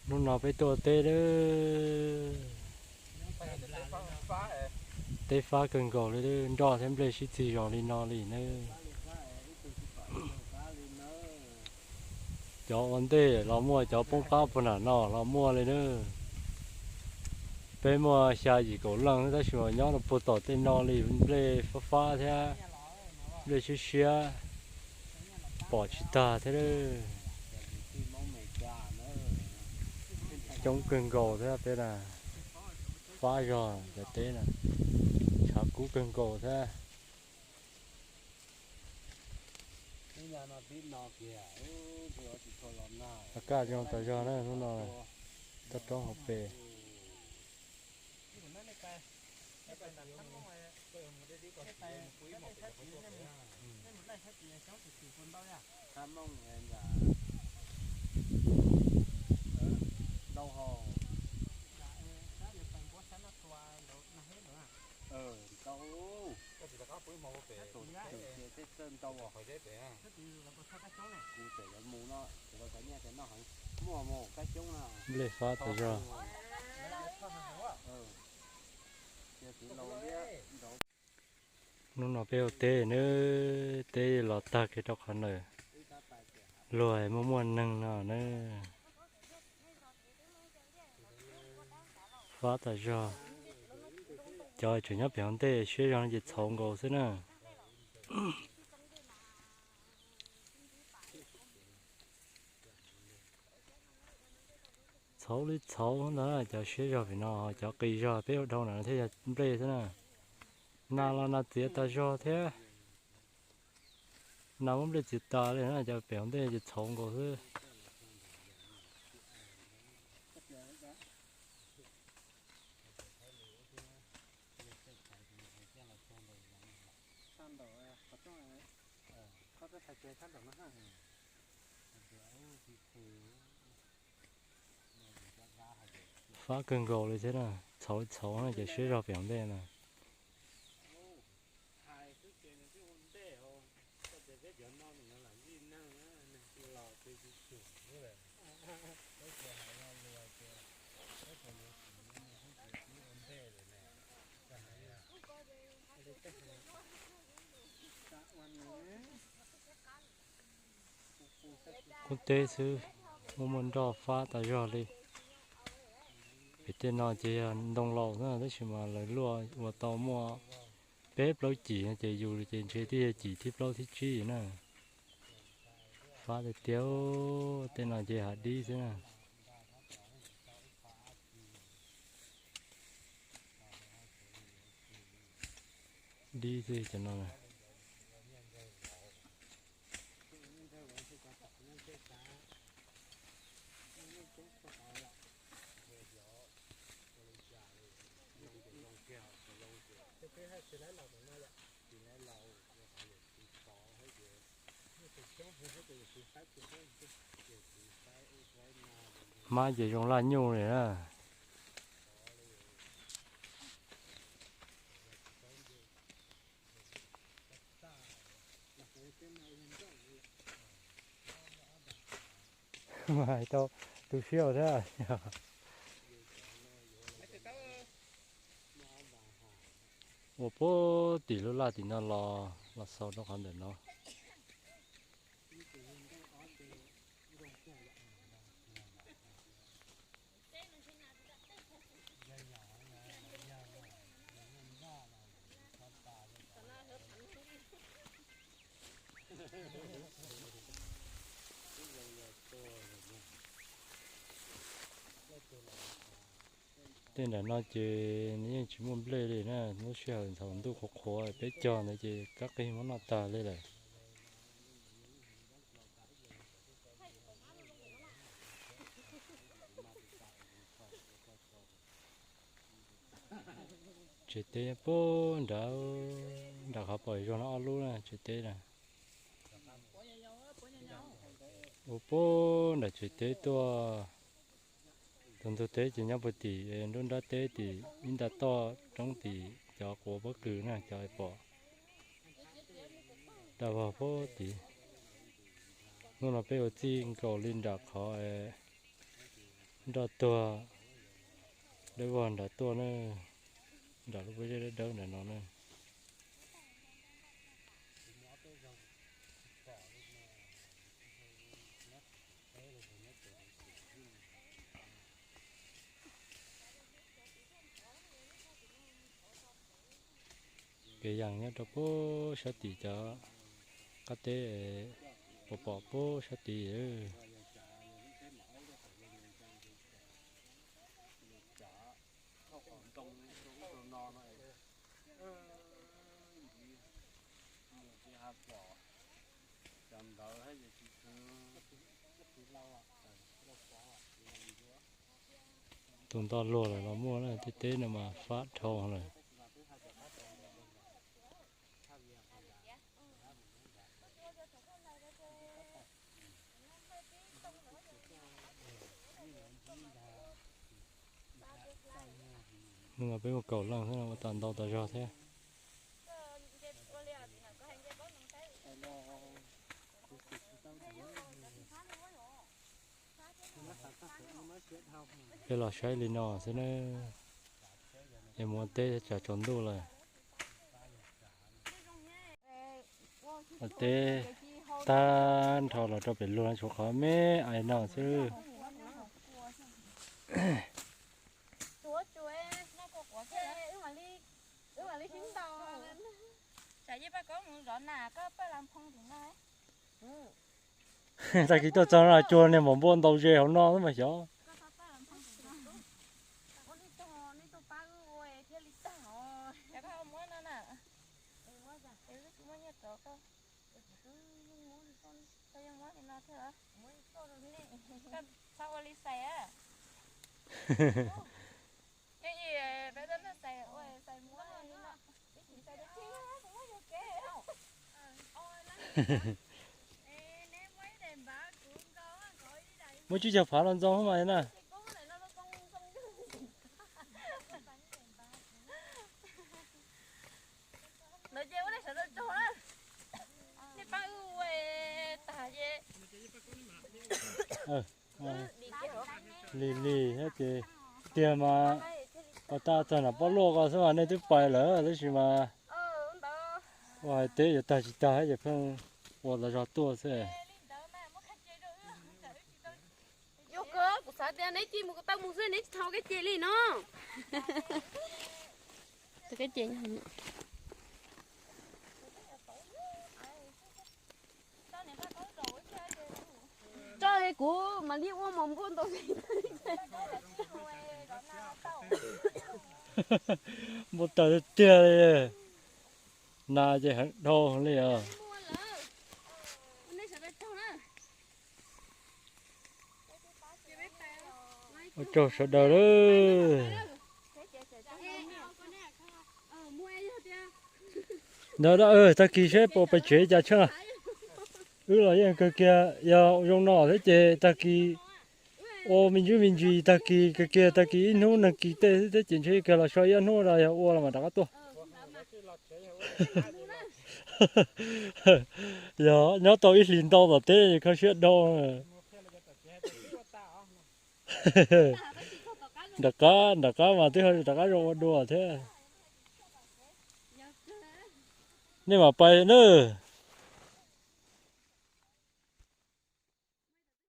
Hnub no peb tuaj teb lawm. Teb fab kawg nkaus li, nroj thiab nplej sib txig zos li no li nawb. Cov ua ntej los muaj, cov poob qab puag nram no los muaj li nawb. Peb muaj xya yim kaum leej tab sis mas nyob rau puag tom tej no li, nplej fab fab thiab nplej siab siab, pom tsis tag thiab. Coob kawg nkaus thiab peb na, fab zog cov teb na, tshav kub kawg nkaus thiab. Kaj zoo tas zog na, hnub no toj roob hauv pes. Nplej fab tas zog. Hnub no peb ua teb nawb, teb los tag kiag rau qhov ntawm luag muaj muaj neeg no nawb. Fab tas zog. Cov tseem nyob pem hauv ntej siab zog no ces txhauv nkaus xwb na. Txhauv li txhauv ntag, cov siab zog pem no, cov qis zog peb ua dhau ntawm no thiaj yog nplej xwb na. Nas los nas txiav tas zog thiab. Nas muab nplej txiav tas li na, cov pem hauv ntej ces txhauv nkaus xwb. Fab kawg nkaus li thiab na, txhauv li txhauv na, cov siab zog pem hauv ntej na. Qub teb xwb, muaj muaj nroj fab tas zog li. Pem tej no ces yog ntoo laus na, tab sis mas lawv luaj ua tau muaj peb plaub cim no ces yus ces ntshe twb yog cim thib plaub thib tsib na. Fab tiag tiag, tej no ces hav dib xwb na. Dib xwb cov no. Hmab ces zoo laj nyuj li na. Mas hais tau tu siab thiab. Ua puag tim lub laj tim no los, los xaus rau qhov ntawm no. Tej nram no ces nws yeej tsis muaj nplej li na, lub sij hawm ntxhov ntuj qhuav qhuav peb cog ntawd ces kab qig muab noj tag li lawm. Tsev teb puag nrad, nram qhov pom zog no ob lub na, tsev teb na. Ua puag nram tsev teb tuaj, tus ntug teb ces nyob puag tim nruab nrab teb tim ib nta toj roob tim cov quav pob kws na, cov pom daj vog puag tid. Hnub no peb ua txij nkaus li nram qhov Nroj tuag, dawb vog nram tuaj na, nram lub pob zeb dawb dawb nram no na. Kev yees nyob rau puag sab tim cov qab teb, pom pom puag sab tid. Tus ntoj luag lawm los muaj na, tej teb no mas fab dhau lawm. Hnub no peb muaj kaum leej xwb, ua tas ntau tas zog thiab. Peb los saib li no xwb na, es mus ua teb tsam tsaus ntuj lawm. Ua teb tag nrho los rau pem luag no tshuav qhov me ais no xwb. Tag kis tuaj txog no cuag niag maum npua ntaus ze hauv no xwb mas xyov. Muab tsib caug phav los ntxoo mas na. Ntawd ces ua nej sawv daws tsaug na. Nej pab wb ua tag ces lig lig thiab ces tiag mas ua tas txog nram pob luaj ko xwb mas nej twb pais lawm tab sis mas ua hais teb yuav tag tsis tag ces pheej ua tas zog tuaj xwb. Yuav kawg, kuv xav tias neb cia mus tau mus xwb, neb tsis thau kab ce li no. Tau kab ce. Tso kuv mam li ua mos npua ntaus. Npua tawg tiag tiag li. Nas ces heev dhau li os. Ua tsaug sawv daws lawm. Ntawd tag kis seb puas pais tsev cas tshiab. Wb los yeej kawg kiag, yog zoo no thiab ces tag kis ua me ntsis me ntsis, tag kis kawg kiag, tag kis ib hnub neeg kis tej xwb thiab ces ntshe kawg los so ib ob hnub no yog ua los mam rov qab tuaj. Yog nyob tau ib hlis ntau tom teb kho siab dhau. Nram qab, nram qab mas twb ho rov qab zoo ua dua thiab. Nej mam pais nawb.